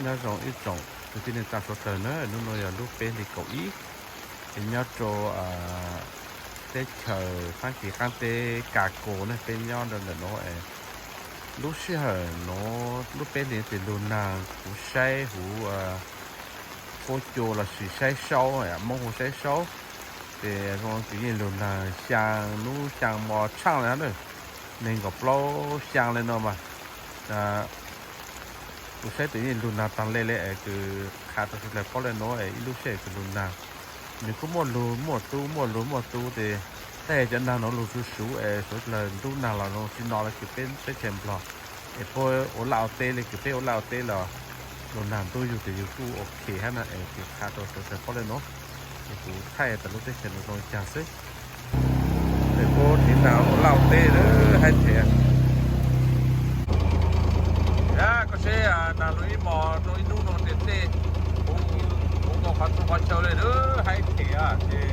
Nyob zoo ib tsoom kwv tij neej tsa suav dawg na, hnub no yog lub peb hlis kaum ib, es nyob rau teb chaws Fab Kis qaab teb Kas Kaus ne, peb nyob ntawm nuav es lub sij hawm nuav lub peb hlis tes lug naag kuv saib huv fuab cua lossis saib saub, Moob hu saib saub, ces zoo kwv yeej lug naag xyaa nub xyaa mo tshaaj le na, neeg nkaum plaub xyaa le no mas. Kuv saib tes yeej lug naag taag le le es kws qha rau suav dlawg paub le nuav es ib lub sij hawm kws lug naag nws kuj muaj lug muaj tub muaj lug muaj tub tes, tab cov naag nuav lug suv suv es suav dlawg ntub naag los zoo tsi no le kws peb teb chaws Nplog es puab ua laj ua teb le kws peb ua laj ua teb los lug naag ntub yug tes yug kuj ok hab na es kws qha rau suav dlawg paub le nuav. Es kuv thaij tas lub teb chaws nuav zoo caag xwb. Tes puab tiv naag ua laj ua teb haib thev. Koj seb naag lug ib mos rau ib nub no tes dlej puv nkaus qhov txhua qhov chaw le, haib thev ces.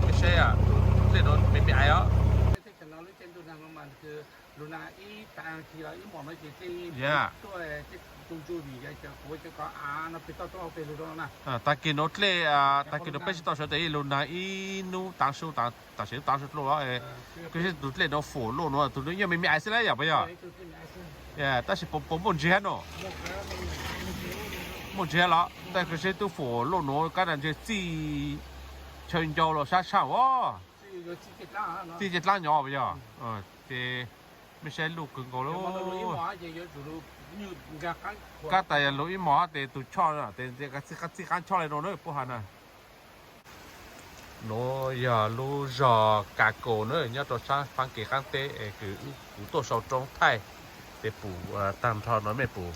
Koj seb dlej nuav me me ais os. Tag kis nuav dlej, tag kis nuav peb tsi tau sawv tes lug naag ib nub taav su, tam sim nub taav su dlua, koj seb tug dlej nuav fum luj nuav, tug nuav yeej me me ais xwb la yom puas yog? Tab sis puas muaj ntsig hab no? Muaj ntsig hab los tab koj seb tub fum luj nuav kab na ntshe txij chaw ncau los sab tshaj os. Txij caj dlaab nyob puas yog? Ces mej saib luj kawg nkaus lawm. Kab tas yog lug ib mos tes tug choj tes txij qaab choj le no na puab has na. Nuav yog lub zog Kas Kaus na, nyob rau sab Fab Kis qaab teb es kws kuv tuaj sau roob thaij tes pum taag nrho no mej pum.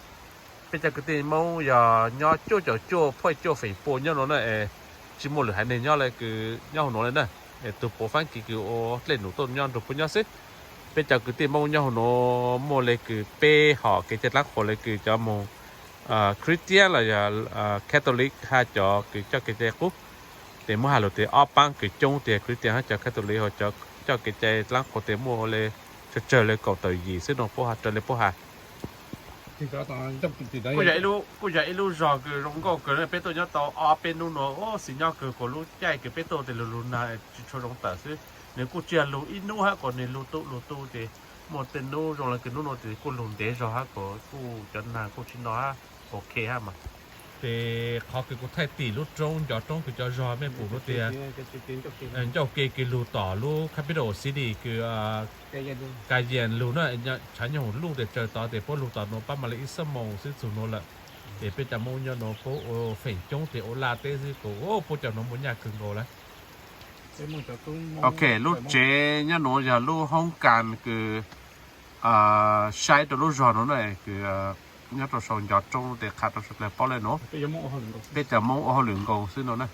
Peb cov kwv tij Moob yog nyob cuaj caum cuaj phuaj cuaj feem pua nyob nuav na, tsi muaj lwm haiv neeg nyob le kws nyob huv nuav le na. Es tug puav Fab Kis kws ua dlej num tuaj nyob nrug puab nyob xwb. Peb cov kwv tij Moob nyob huv nuav muaj le kws peb hom kev cai dlaab qhuas le kws cov moog Christian los yog Catholic hab cov kws coj kev cai qub. Tes muab has lug tes ob paab kws coob tes Christian hab cov Catholic, ho cov coj kev cai dlaab qhuas tes muaj le tsawg tsawg le kaum tawm yim xwb no puab has raws le puab has. Kuj yog ib lub zog kws zoo nkauj kawg, peb tuaj nyob tau ob peb nub nuav xis nyob kawg, kuas lub caij kws peb tuaj tes lug lug naag tsi tshua zoo tawm xwb. Nws kuj tsi yog lug ib nub hab kuas nws lug tu lug tu tes muaj tej nub zoo le kws nub nuav tes kuj lug ntev zog hab kuas kuj cov naag kuj tsi no hab, ok hab mas. Tes qhov kws kuv thaij tim lub roob ncov roob kws cov zog mej pum nuav tias ncauj ke kws lug tom lub capital city kws Cayenne lug na, tshav nyob huv luj tes tsaws tod tes puab lug tom nuav pab mam le ib xuab moos xwb txug nuav lawm. Tes peb cov Moob nyob nuav puab ua feem coob tes ua laj teb xwb kuas puab cov nuav muaj nyaj kawg nkaus lawm. Ok, lub tsev nyob nuav yog lub hoob kas kws saib rau lub zog nuav na, kws nyob rau saum ncov roob tes qha rau sawv dlawg paub le nuav. Peb cov Moob ua hauj lwm nkaus xwb no na.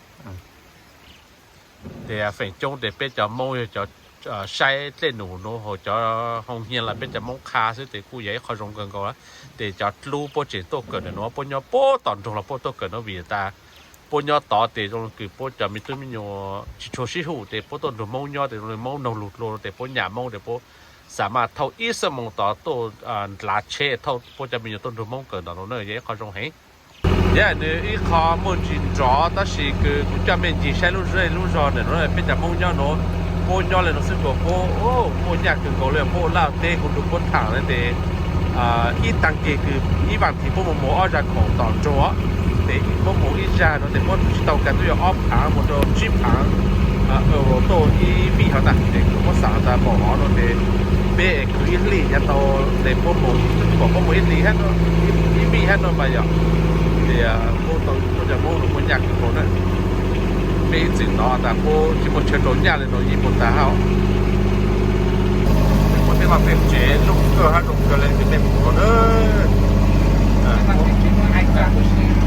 Tes feem coob tes peb cov Moob yog cov saib dlej num nuav, hos cov hoo hia los peb cov Moob qha xwb tes kuj yog ib qho zoo kawg nkaus. Tes cov dlub puab tseem tuaj kawm ntawm nuav, puab nyob puag tom nroog los puab tuaj kawm nuav vim tas puab nyob tod tes zoo kws puab cov me tub me nyuam tsis tshua sib hum tes puab tuaj nrug Moob nyob tes zoo li Moob noog lug dlua tes puab nyam Moob tes puab xam mas thauj ib xuab moos tod tuaj nrhav tsheb thauj puab cov me nyuam tuaj nrug Moob kawm ntawm nuav na, yog ib qho zoo heev. Yog nws ib qho muaj ntsis nrov tab sis kws kuv coj mej ncig saib lub zej lub zog ntawm nuav peb cov Moob nyob nuav, puab nyob le nuav xwb kuas puab muaj nyaj kawg nkaus le, puab ua laj teb kuv nrug puab tham le tes ib taag kis kws ib vaam thiv puab moog moog ob zag khoom tom nroog os. Tes puab moog ib zag nuav tes puab tsis tau kag, tub yog ob phaav moog rau tsib phaav euro tuaj ib vij hov ntag. Tes kws puab xam tas npaum hov nuav tes peb es kws ib hlis yav tau tes puab moog, pom puab moog ib hlis hab, ib vij hab no mas yog. Tes puab tau puab cov Moob nuav muaj nyaj kawg nkaus na. Mej ib txwm nov tas puab tsis muaj chaw rau nyaj le nuav yeej muaj tag hab. Muaj tej no tej tsev loj kawg hab zoo kawg le kws mej pum no na.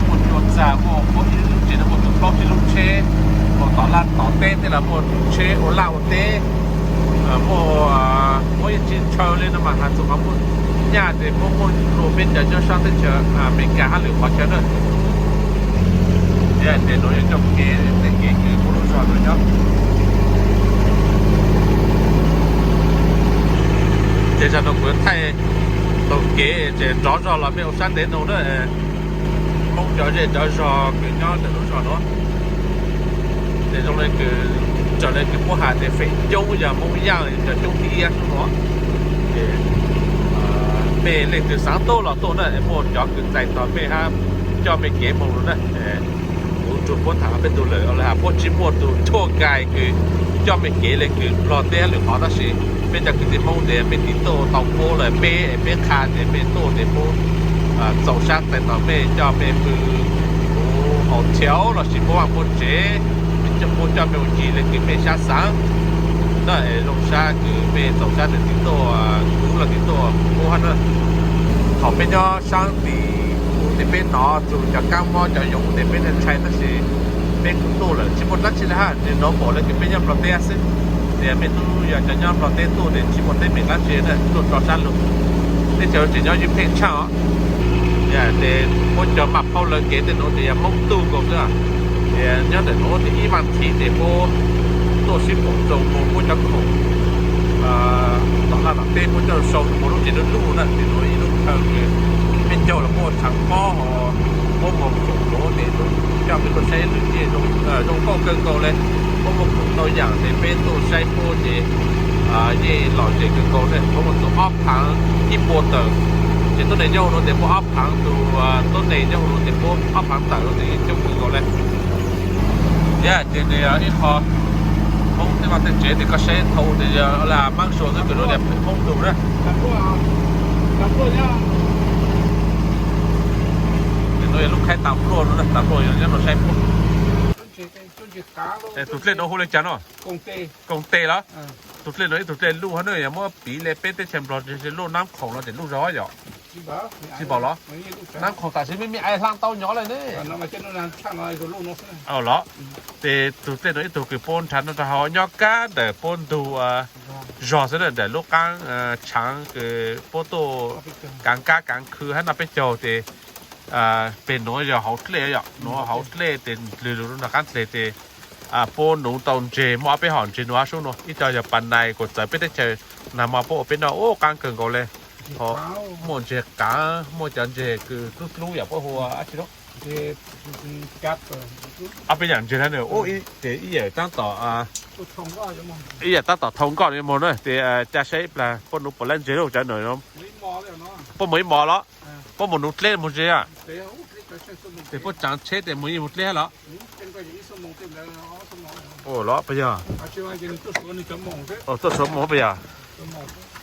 Muaj cua txag, muaj puab ib lub tsev no muaj tug plaub tsib lub tsheb, muaj tom laj tom teb tej los muaj tsheb ua laj ua teb, muaj puab yeej tsis ntshaw le no mas has txug qhov puab nyaj tes puab muaj dlua peb cov nyob sab teb chaws Amelikas hab lwm qhov chaw na. Yog tias nuav yog coj kev tej kev kws puab lub zog nuav nyob. Ces zag nuav kuv yuav thaij Taug kev ces rov zog los peb ua sab ntev no na. Hmoob cov zej cov zog kws nyob ntawm lub zog no, ces zoo li kws, raws li kws puab has tias feem coob yog Hmoob Yaj cov coob thib ib xwb no. Ces mej leej twg xaav tuaj los tuaj na, muaj cov kws txais tos mej hab coj mej kev moog lawm na. Kuv nrug puab tham peb tug lawm, puab tsi muaj tug tour guide kws coj mej kev le kws Nplog teb hab lwm qhov, tab sis peb cov kwv tij Hmoob tes mej tiv tuaj tau puab lawm, peb, peb qha tes mej tuaj tes puab txaus sab txais tos mej, coj mej pw huv hotel lossis puab vaaj puab tsev, puab coj mej ua ci le kws mej sab xaav na. Zoo sab kws mej txaus sab tes tiv tuaj, kuv los tiv tuaj puab hab na. Thaum peb nyob saab tis tes peb nov txug cov kaab mob cov yoov tes peb ntshai ntshai, tab sis peb kuj tuaj lawm tsi muaj dlaab tsi le hab, nwg nov npaum le kws peb nyob Nplog teb xwb. Tes mej tub yog cov nyob Nplog teb tuaj tes tsi muaj teeb meem dlaab tsi na, tuaj tso sab lug. Teb chaws tseem nyob ywj pheej tshaj os. Tes puab cov maj phaub lawv kev tej nuav tes yog Hmoob Tug nkaus xwb. Tes nyob ntawm nuav tes ib vaaj thim tes puab tuaj sib koom txog puab cov khoom tom laj tom teb puab coj sau moog lub tsev lub lub na, tes nuav ib lub chaw kws peb caug los puab ua tshaav pob, puab muag khoom nuav tes coj peb tuaj saib lwm yeej zoo nkauj kawg nkaus le. Puab muag khoom tau yaam tes peb tuaj saib puab ces yeej lom zem kawg nkaus le. Puab muag txug ob phaav ib puas tawm, ces tuab neeg nyob nuav tes puab ob phaav tug, tuab neeg nyob nuav tes puab ob phaav tawm nuav tes yeej coob kawg nkaus le. Yog ces nws ib qho Hmoob tej vaj tej tsev tes koj saib thaum tes yog la maab sua xwb kws nuav yog Hmoob tug na. Tes nuav yog lub khaib tas npluaj nuav, tas npluaj yog nyob nuav saib puab. Tug dlej nuav hu le caag nuav? Koog teg los? Tug dlej nuav ib tug dlej luj hab na, yog muab piv le peb teb chaws Nplog luj Nab Khoom los tes luj zog yom? Tsi npaum los? Nab Khoom tam sim me me ais hla tau nyob le ne. Los, tes tug dlej nuav ib tug kws puab nrhav noj nrhav haus nyob kab ntawm puab ntug zog xwb na, ntawm lub qaab tshaav kws puab tuaj kaav kab kaav khw hab noj peb caug tes peg nuav yog hauv dlej yom, nuav hauv dlej tes lwg lug rua nrug qaab dlej tes puab nuv tau ntseg, muaj ob peb hom ntseg nuav hab sub nuav, ib co yog pas nais kuas txawv peb teb chaws nag hmo puab ua peb noj ub qaab kawg nkaus le. Ho muaj ntseg qaav, muaj cov ntseg kws dlub dlub yam puab hu ua dab tsi lub? Ob peb yaam ntseg na, ces ib yam taab tom, ib yam taab tom thau nkoj no moog na, tes ca saib ib plag puab nuv puas laib ntseg lub cov no. Puab moog ib mos los? Puab moog nuv dleb moog ntseg a? Tes puab tsaav tsheb tes moog yeej moog dleb hab los? Los puas yog? Tuaj suav moog puas yog?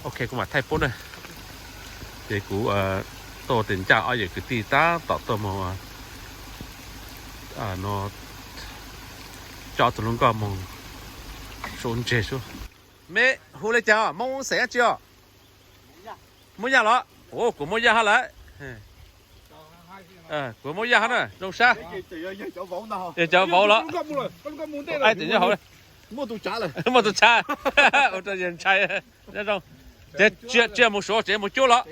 Ok, kuv mam thaij puab na. Ces kuv tuaj tes ncaj ob yawm kwv tij taab tom tuaj moog no, coj tug hluas nkauj moog suav ntseg sub. Meb hu le caag, Moob xeem dlaab tsi os? Moob Yaj los? Kuv Moob Yaj hab lawm. Kuv Moob Yaj hab na, zoo sab. Yog cov vauv los? Muaj tus tshav, ua rau yawg ntshai. Nyob zoo. Ces tsi moog suav, tsev moog cuab los?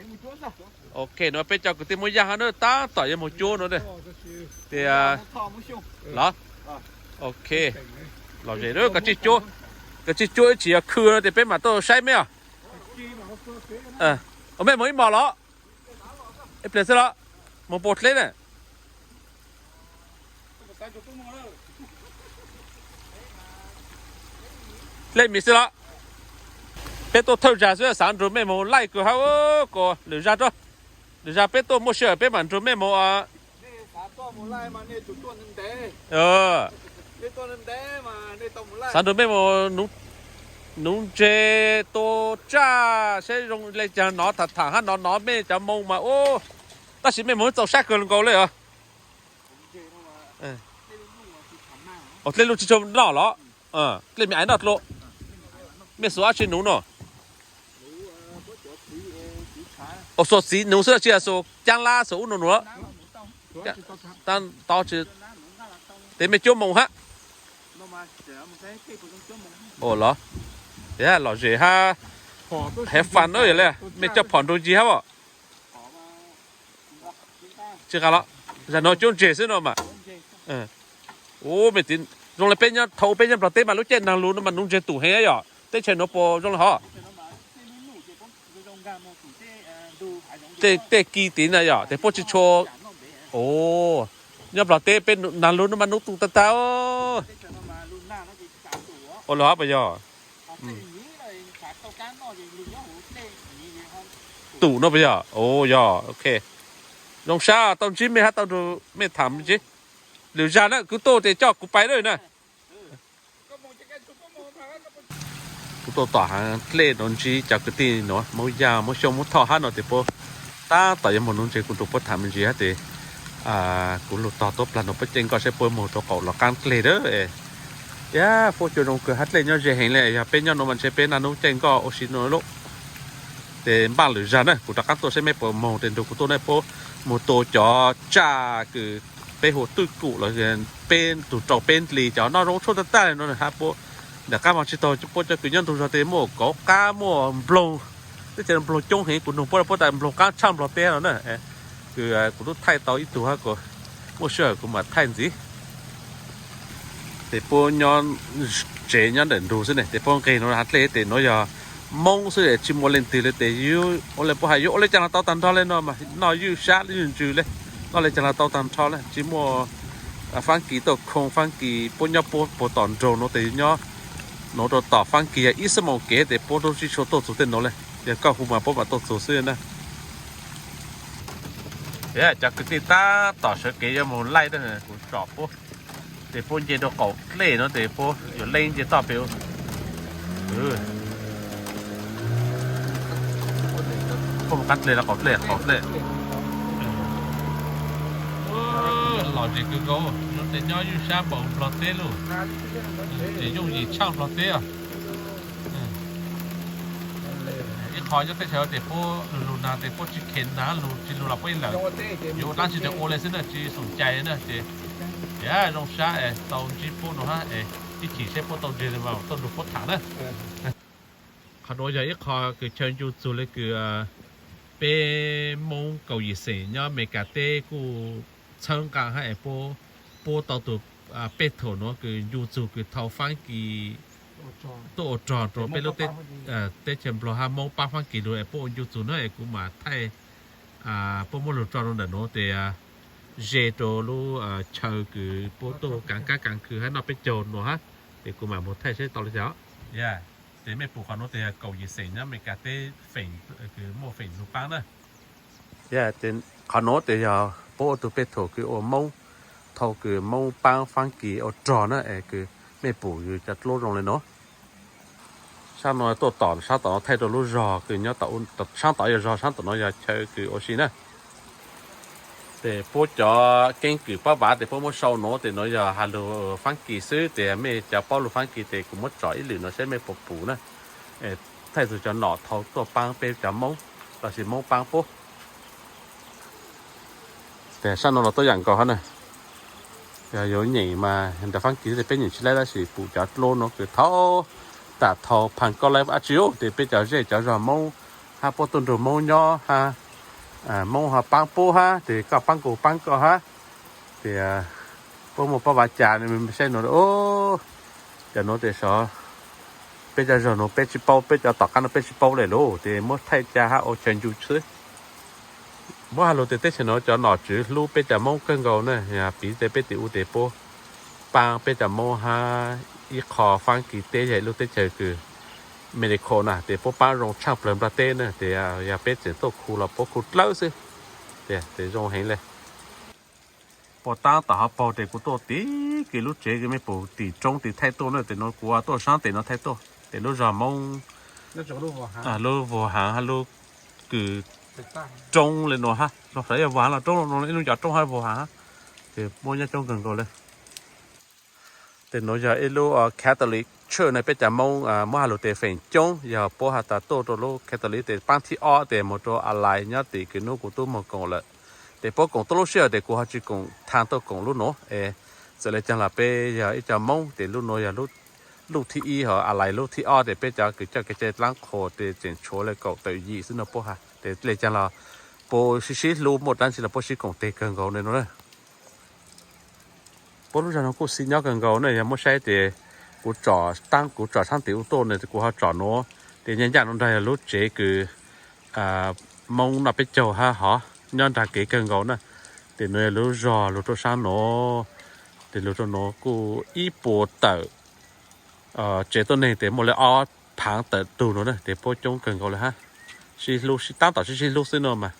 Ok, no peb cov kwv tij Moob Yaj hab na, taab tom yuav moog cuab no. Tes los? Ok, los zem, koj tsi cuab ib tsis yog khw no tes peb mam tuaj saib meb os. Mej moog ib mos los? Ib pliag xwb los? Moog puas dleb na? Dleb mis xwb los? Peb tuaj thawj zag xwb, xaav nrug mej moog laij kws hab, kuas lwm zag, lwm zag peb tuaj muaj sij hawm peb mam nrug mej moog. Xaav nrug mej moog nuv ntseg tua tsaj saib zoo le caag, nov tham tham hab nov nov mej cov moo mas ub, tab sis mej moog txaus sab kawg nkaus le os. Dlej luj tsi tshua noj los? Dlej me ais noj dlua. Mej xuas dlaab tsi nuv no? Ua xuas txiv nuv xwb, tsi xuas caab lab xuas ub no nuv los? Tes mej cuab moo hab. Los? Lom zem hab. Hev fun na, yog le mej coj phom nrug yig hab os. Tsi nqa los? Zag no cuab ntseg xwb no mas. Ub, mej txiv, zoo le peb nyob, thaum peb nyob Nplog teb mas lub caij naag lug no mas nuv ntseg tum heev yom. Teb chaws nuav puas zoo le hov? Tej kis tid na yom, tes puab tsi tshua. Nyob Nplog teb peb nag lug nub mas nub tu tag tag. Ua le hov puas yog? Tu no puas yog? Yog, ok. Zoo sab tau ntsib mej hab tau nrug mej tham me ntsis. Lwm zag na kuv tuaj tes coj kuv pais lawm na. Kuv tuaj tom haav dlej nuav ntsib cov kwv tij nuav Moob Yaaj, Moob Xyooj, Moob Thoj hab no tes puab tab tom yuav moog nuv ntses, kuv nrug puab tham me ntsis hab tes kuv lug tog tuab plag nuav puab caij nkoj saib puab moog rua qaum los qaab dlej lawm. Yog puab cua zoo kawg hab dlej nyob ze heev le, yog peb nyob nuav mas ntshe peb naj nub caij nkoj ua si nuav lawm. Tes npaj lwm zag na kuv rov qaab tuaj saib mej puas moog tes nrug kuv tuaj na, puab moog tua cov tsaj kws peb hu twj kum los peb tug rau peb ndli cov noj zoo tshuaj tag tag le nuav hab puab. Nram qab moog tsi taug puab cov kws nyob ntug zog tes muaj kauv qab muaj nploog, teb chaws nploog coob heev, kuv nug puab, puab tas nploog qaab tshaj Nplog teb no na. Kws kuv tub thaij tau ib tug hab, muaj sij hawm kuv mam thaij ntxiv. Tes puab nyob tsev nyob ntawm nrug xwb ne, tes puab nqeg nuav haav dlej tes nuav yog Moob xwb tsi muaj leej twg le tes yug ua le puab has yug ua le caag los tau taag nrho le no mas noj ywj sab ywj ntsws le, noj le caag los tau taag nrho le tsi muaj Faab Kis tuaj khoo Faab Kis, puab nyob puab puag tom nroog nuav tes nyob nuav rua tom Faab Kis yog ib xuab moos kev tes puab tub tsi tshua tuaj txug tej nuav le, yog koj hu mas puab mam tuaj txug xwb na. Cov kwv tij tab tom sawv kev yuav moog laij na, kuv tsom puab tes puab nce rua qaum dlej nuav tes puab yuav leej nce toj pem. Puab mus qaab dlej los qaum dlej, qaum dlej. Lom zem kawg nkaus, nuav tes nyob ywj sab npaum Nplog teb lauj, tes yooj yim tshaj Nplog teb os. Ib qho nyob teb chaws tes puab lug lug nag tes puab tsi kheev nag, lug tsi lug los puab yeej lawm. Yuav ua dlaab tsi tes ua le xwb na, tsi xoom cai na ces. Zoo sab es tau ntsib puab nuav hab es ib chim seb puab tau ntseg le mas tuaj nrug puab tham na. Qhov nuav yog ib qho kws chaw ncu txug le kws peb Moob kaum yim xeem nyob Amelikas teb kuj txhawb nqaa hab es puab, puab tau tug pej thaum nuav kws ncu txug kws thau Faab Kis tuaj ua rog rua peb lub teb chaws Nplog hab Moob paab Faab Kis lug es puab ua ncu txug na es kuv mam thaij, puab muab lug tso rua ntawm nuav tes ze rua lub chaw kws puab tuaj kaav kaab kaav khw hab noj peb caug nuav hab, tes kuv mam mus thaij seb tau le caag. Tes mej pum qhov nuav tes yog kaum yim xeem nyob Amelikas teb feem, kws muaj feem lug paab na. Qhov nuav tes yog puab ua tug pej thaum kws ua Moob, thau kws Moob paab Faab Kis ua rog na es kws mej pum yug cov dluab zoo le nuav. Saab nuav tuaj tom saab tom nuav thaij rua lub zog kws nyob tom, saab tom yog zog, saab tom nuav yog chaw kws ua si na. Tes puab cov keeb kwm paab vav tes puab muab sau nuav tes nuav yog has lug Faab Kis xwb, tes mej cov paub lug Faab Kis tes kuv muab tsom ib lwm nuav seb mej puas pum na. Thaij txug cov nom thau tuaj paab peb cov Moob lossis Moob paab puab. Tes saab nuav los tuab yaam nkaus hab na. Yog yuav nyeem mas nram Faab Kis tes peb nyeem tsi laib, tab sis pum cov dluab nuav kws thau, tam thau phaag koj laib ab tsi ub tes peb cov zej cov zog Moob hab puab tuaj nrug Moob nyob hab, Moob ho paab puab hab tes koj paab kuv paab koj hab. Tes puab muaj paab vav cas saib nuav, cov nuav tes sov, peb cov zog nuav peb tsi paub, peb cov tom qaab nuav peb tsi paub le lug tes muab thaij ca hab ua chaw ncu xwb. Muab has lug tes teb chaws nuav cov nom tswv hlub peb cov Moob kawg nkaus na, piv tes peb tim ub tes puab paab peb cov Moob hab ib qho Faab Kis teb yog ib lub teb chaws kws Amelikas na tes puab paab zoo tshaj plawg Nplog teb na, tes yog peb tseem tuaj khu los puab khu dlawb xwb. Tes zoo heev le. Puab taab tom hauv paug tes kuv tuaj tim kws lub tsev kws mej pum tim roob tim thaij tuaj na, tes nuav kuv tuaj saab tes nuav thaij tuaj, tes lub zog Moob, lub vag haav hab lub kws roob le nuav hab, xyov yog vag haav los roob, ib lub cov roob hab vag haav hab, tes muaj nyob coob kawg nkaus le. Tes nuav yog ib lub Catholic Church na, peb cov Moob muab has lug tes feem coob yog puab has tas tuaj rua lub Catholic tes paab thib ob tes moog rua Allied nyob tim kws nub kuv tub moog koom lawm. Tes puab koom tuab lub sij hawm tes kuv ho tsi koom thaag tuaj koom lub nuav es, txawm le caag los peb yog ib co Moob tes lub nuav yog lub thib ib, ho Allied lub thib ob tes peb cov kws coj kev cai dlaab qhuas tes tseem tshuav le kaum tawm yim xwb no puab has, tes le caag los puab sib sib hlub, muaj dlaab tsi los puab sib koom tes kawg nkaus le nuav na. Puab lub zog nuav kuj xib nyob kawg nkaus ne, yog muab saib tes kuv tsom taab kuv tsom saab tim ub tuaj ne, kuv ho tsom nuav, tes nyaj ncaj nuav nrag yog lub tsev kws Hmoob noj peb caug hab hov nyob nrag kev kawg nkaus na. Ces nuav yog lub zog lug rau sab nuav, ces lug rau nuav kuj ib puas tawm tsev tuab neeg ces muaj le ob phaav tawm tug nuav na, ces puab coob kawg nkaus le hab. Sib hlub, sib tab tom sib sib hlub xwb no mas.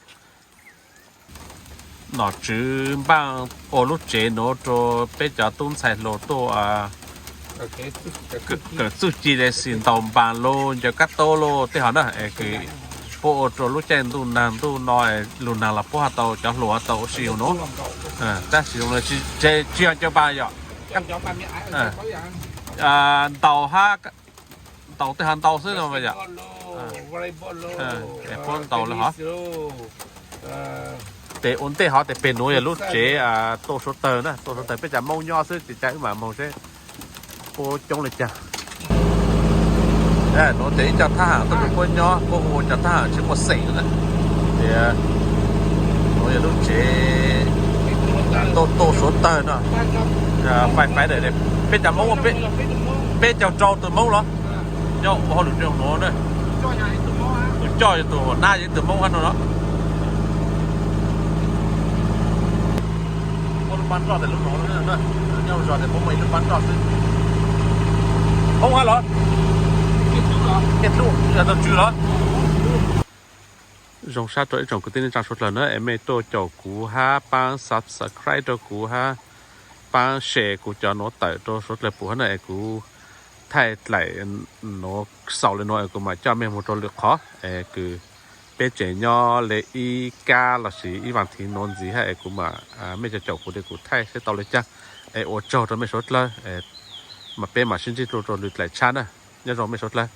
Nom tswv npaaj ua lub tsev nuav rau peb cov tub ntxhais hluas tuaj kawm txuj ci le xis ntaus npaas lug, ncaws kab taub lug tej hov na, es kws puab ua rau lub caij ntuj nag ntuj no, lug nag los puab ho tau, cov hluas tau ua si huv nuav. Tab sis zoo le tsi yog ncaws npaas yom, ntaus hab, ntaus tej hov ntaus xwb no yom. Puab ntaus le hov. Ces ua ntej hov ces peg nuav yog lub tsev tuaj suav tawg na, tuaj suav tawg peb cov Moob nyob xwb ces caag wb mam moog seb puab coob le caag. Nuav ces ib co thab ham tuaj rau puab nyob, puab hu ua cov thab ham tsis muaj xeem na. Ces nuav yog lub tsev tuaj suav tawg no. Fais fais peb cov Moob, peb caug rau tug Moob los nyob ua hauj lwm nuav na. Tus coj yog tus nab, yog ib tug Moob hab no no. Puab lub pab roj tes lub nuav, nyob zog tes puab muaj ib lub pab roj xwb. Hoob hab los? Yog tug tswv los? Zoo sab rau ib tsoom kwv tij neej tsaa suav dlawg na, es mej tuaj caum kuv hab paab subscribe rau kuv hab paab share kuv cov nuav tawm rau suav dlawg pum hab na, es kuv thaij dlaim nuav xaus le nuav es kuv mam coj mej moog rau lwm qhov, es kws peb tseem nyob le ib kab lossis ib vaam thiv nuav ntxiv hab, es kuv mam, mej caum kuv tes kuv thaij seb tau le caag. Es ua tsaug rau mej suav dlawg, mas peb mam sib ntsib dlua rau lwm dlaim tshab na. Nyob zoo mej suav dlawg.